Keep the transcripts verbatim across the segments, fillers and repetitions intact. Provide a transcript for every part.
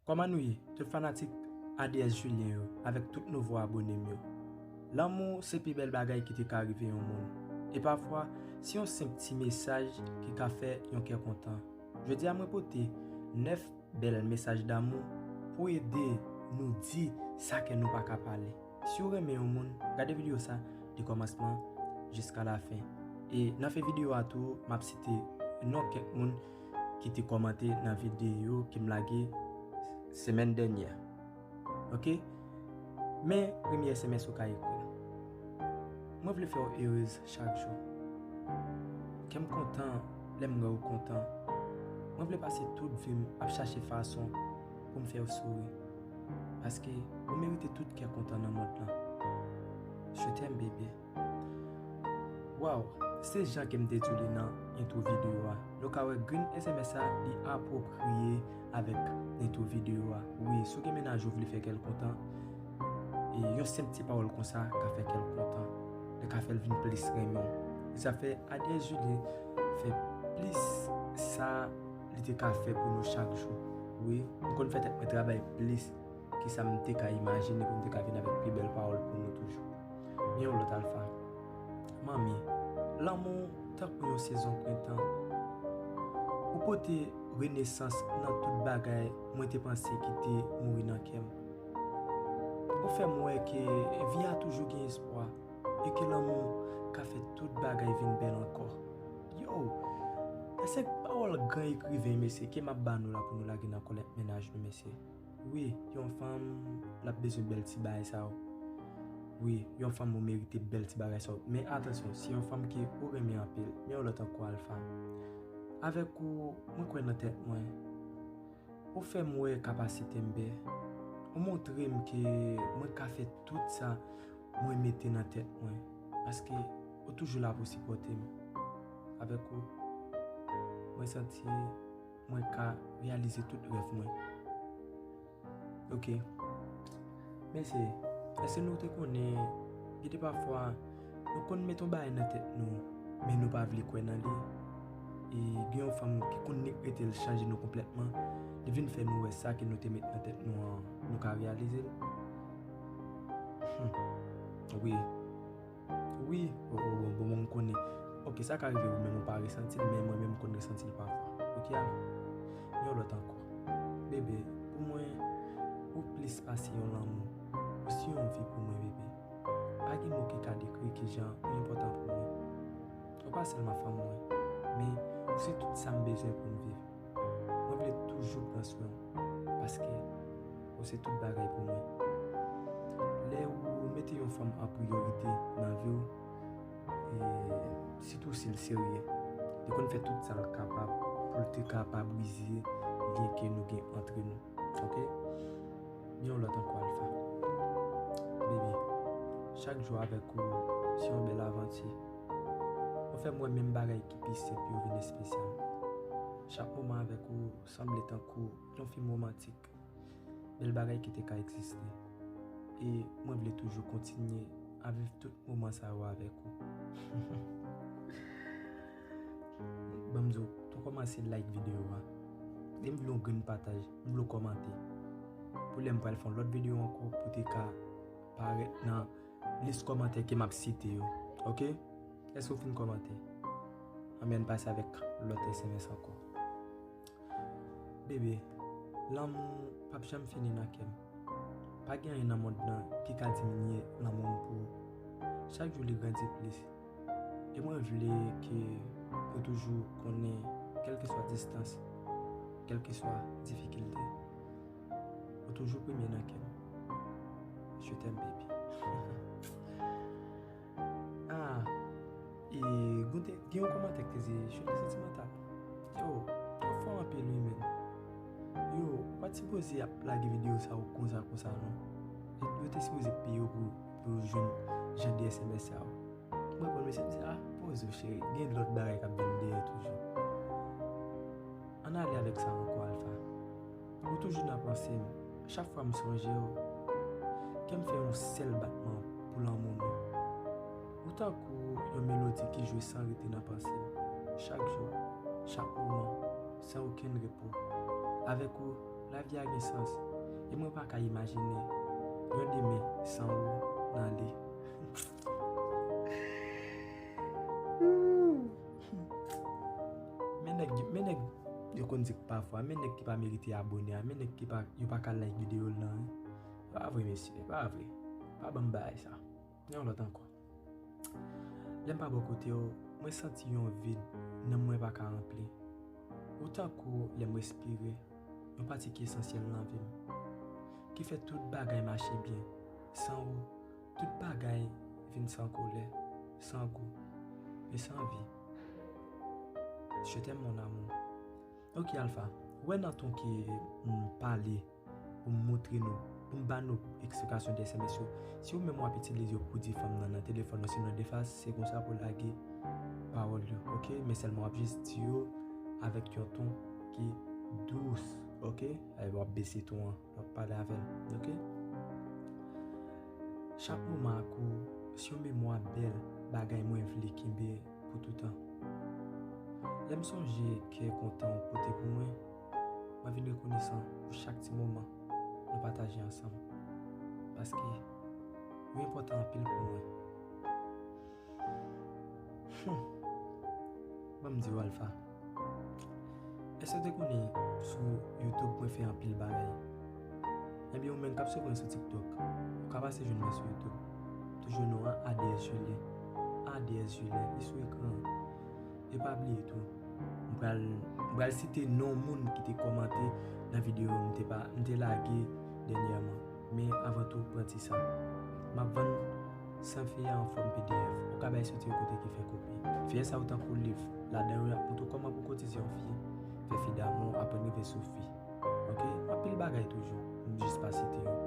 Kòman nou ye, tout fanatik A D S Julien yo, avèk tout nouvo abone m yo? Lanmou se pi bèl bagay ki te ka rive yon moun. E pafwa, se yon senp ti mesaj ki ka fè yon kè kontan. Jodi a, mwen pote nèf bèl mesaj damou pou ede nou di sa kè nou pa ka pale. Si w renmen yon moun, gade videyo sa de kòmansman jiska lafen. E nan fen videyo a tou, m ap site non kèk moun ki te kòmante nan videyo ke m lage semèn dènyè. Oke? Men premye S M S ou ka ekri. Mwen vle fè w erez chak jou. Kè m kontan lè m wè w kontan. Mwen vle pase tout vi m ap chache fason pou m fè w souri. Paske ou merite tout kè kontan nan mond lan. Je t'aime, bébé. Waw, se jan ke m te di w li nan entwo videyo a. Nou ka wè grenn S M S sa, li apwopriye avèk entwo videyo a. Wi, si w gen mennaj ou vle fè kè l kontan, e yon senp ti pawòl konsa ka fè kè l kontan. Li ka fè l vin plis renmen w. Sa fè A D S Julien fè plis sa li te ka fè pou nou chak jou. Wi, m konn fè tèt mwen travay plis ki sa m te ka imajine pou m te ka vin avèk pi bèl pawòl pou nou toujou. Men yon lòt Alfa. Manmi, lanmou tankou yon sezon prentan. Ou pote renesans nan tout bagay mwen te panse ki te mouri nan kè m. Ou fè m wè ke vi a toujou gen espwa e ke lanmou ka fè tout bagay vin bèl ankò. Yo, e senk pawòl gran ekriven, mesye, ke m ap ba nou la pou nou lage nan kòlèt mennaj nou, mesye. Wi, yon fanm, l ap bezwen bèl ti bagay sa yo. Wi, yon fanm ou merite bèl ti bagay sa yo. Men atansyon, se yon fanm ke ou renmen anpil. Men yon lòt ankò, Alfa. Avèk ou, mwen kwè nan tèt mwen. Ou fè m wè kapasite m, bè. Ou montre m ke mwen ka fè tout sa mwen mete nan tèt mwen. Paske ou toujou la pou sipòte m. Avèk ou, mwen santi mwen ka reyalize tout rèv mwen. Oke. Mesye, èske nou te konnen, gen de pafwa, nou konn met yon bagay nan tèt nou, men nou pa vle kwè nan li? E gen yon fanm ki konn nik rete l chanje nou konplètman, li vin fè nou wè sa ke nou te met nan tèt nou an, nou ka reyalize l? Hmm. Wi. Wi, o, o, o, bon, bon, m konnen. Oke, sa ka rive ou menm ou pa resanti l, men mwen menm m konn resanti l pafwa. Oke, alò. Yon lòt ankò. Bebe, pou mwen, ou plis pase yon lanmou. Ou se yon vi pou mwen, bebe. Pa gen mo ki ka dekri kijan ou enpòtan pou mwen. Ou pa sèlman fanm mwen, men ou se tout sa m bezwen pou m viv. Mwen vle toujou pran swen w, paske ou se tout bagay pou mwen. Lè ou mete yon fanm an priyorite nan vi w, e, sitou si l serye, li konn fè tout sa l kapab pou l te ka pa brize lyen ke nou gen antre nou. Oke? Men yon lòt ankò, Alfa. Baby, chak jou avèk ou se yon bèl avanti. Ou fè m wè menm bagay ki pi senp yo vin espesyal. Chak moman avèk ou sanble tankou yon fim womantik. Bèl bagay ki te ka egziste. E mwen vle toujou kontinye a viv tout moman sa yo avèk ou. Ban m di w, tou kòmanse like videyo a. E m vle yon grenn pataj, m vle w kòmante. Pou lè m pral fè yon lòt videyo ankò, pou te ka parèt nan lis kòmantè ke m ap site yo. Oke? Èske w fin kòmante? Anben, ann pase avèk lòt S M S ankò. Bebe, lanmou p ap janm fini nan kè m. Pa gen anyen nan mond lan ki ka diminye lanmou m pou ou. Chak jou li grandi plis. E mwen vle ke ou toujou konnen, kèlkeswa distans, kèlkeswa difikilte, ou toujou premye nan kè m. Je t'aime, baby. Ah, e gen te, gen yon kòmantè ki te di, Julien sentimantal. Yo, ou fò anpil wi, men. Yo, ou pa t sipoze ap lage videyo sa yo konsa, konsa, non. E yo te sipoze peye w pou, pou yo jwenn jan de S M S sa yo. Mwen konn mesye, m di, ah, poze w, cheri. Gen lòt bagay k ap vin dèyè toujou. Ann ale avèk sa ankò, Alfa. Ou toujou nan panse m. Chak fwa m sonje w, kè m fè yon sèl batman pou lanmou nou. Ou tankou yon melodi ki jwe san rete nan panse m. Chak jou, chak moman, san okenn repo. Avèk ou, Lavi a gen sans. E mwen pa ka imajine yon demen san ou nan li. Men nèg, men nèg yo konn di k pa fò a, men nèg ki pa merite abone a, men nèg ki pa, yo pa ka like videyo l nan. E pa vre, mesye, e pa vre. Pa ban m bagay sa. Yon lòt ankò. Lè m pa bò kote w, mwen santi yon vid, nanm mwen pa ka ranpli. Ou tankou lè m respire, yon pati ki esansyèl nan vi m, ki fè tout bagay mache byen. San ou, tout bagay vin san koulè, san gou, e san vi. Je t'aime, mon amour. Ok, Alpha, ou wè nan ton ke m pale pou m montre nou, pou m ba nou eksplikasyon de S M S yo. Si ou menm w ap itilize yo pou di fanm nan nan telefòn, ou sinon de fwa, se konsa pou lage pawòl yo, ok? Men sèlman w ap jis di yo avèk yon ton ki dous, ok? W ap bese ton an, w ap pale avè l, ok? Chak moman ak ou, se yon memwa bèl bagay mwen vle kenbe pou toutan. Lè m sonje kè kontan ou pote pou mwen, mwen vin rekonesan pou chak ti moman nou pataje ansanm. Paske yo enpòtan anpil pou mwen. Hmm. Ban m di w, Alpha. Èske w te konnen sou YouTube mwen fè anpil bagay? Ebyen, ou menm k ap swiv mwen sou TikTok, ou ka pase jwenn mwen sou YouTube. Toujou non an, A D S Julien. A D S Julien, li sou ekran an. E pa bliye tou, m pral, m pral site non moun ki te kòmante nan videyo m te pa, m te lage dènyèman. Men avan tou, pran ti sa. M ap vann san fiyè an fòm P D F. Ou ka bay soti yon kote ki fè kopi. Fiyè sa yo tankou liv. Ladan yo, y ap montre w kòman pou kotize yon fi, fè fi damou, aprann rive sou fi. Ok? Anpil bagay toujou. M jis pa site yo.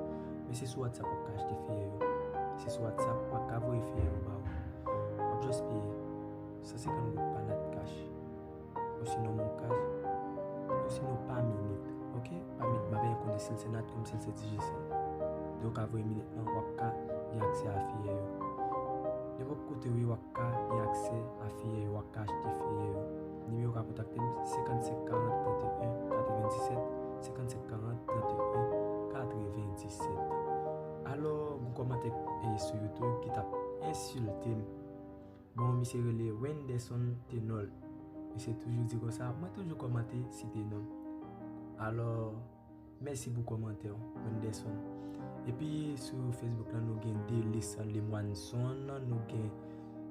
Men se sou WhatsApp w ap ka achte fiyè yo. Se sou WhatsApp w ap ka voye fiyè yo ba ou. W ap jis peye san senkant goud pa nat cash. Osinon MonCash. Osinon pa minit. Ok? Pa minit. M pa byen konnen si l se Natcom, si l se Digicel. Donk, w ka voye minit lan, w ap ka gen aksè a fiyè yo. Nenpòt kote w ye, w ap ka gen aksè a fiyè yo, w ap ka achte fiyè yo. Nimewo w ka kontakte m, senkannsenk karant trannteyen katrevenndisèt, senkannsenk karant trannteyen katrevenndisèt. Alò, gon kòmantè, e, sou YouTube ki t ap ensilte m. Bon, misye rele Wenderson Tenol. Misye toujou di konsa, mwen toujou kòmante, site non. Alò, mèsi pou kòmantè w, Wenderson. Epi sou Facebook la, nou gen Delis Lemoinson, nou gen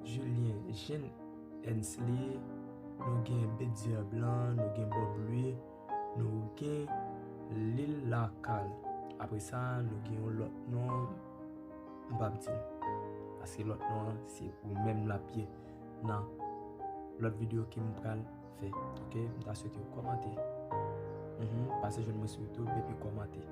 Julien Jean Hensley, nou gen Betzer Blanc, nou gen Bob Louis, nou gen Lil Lacal. Apre sa, nou gen yon lòt non, m p ap di l. Paske lòt non an, se ou menm l ap ye nan lòt videyo ke m pral fè. Ok? M ta swete w kòmante. Mhm, pase jwenn mwen sou YouTube epi kòmante.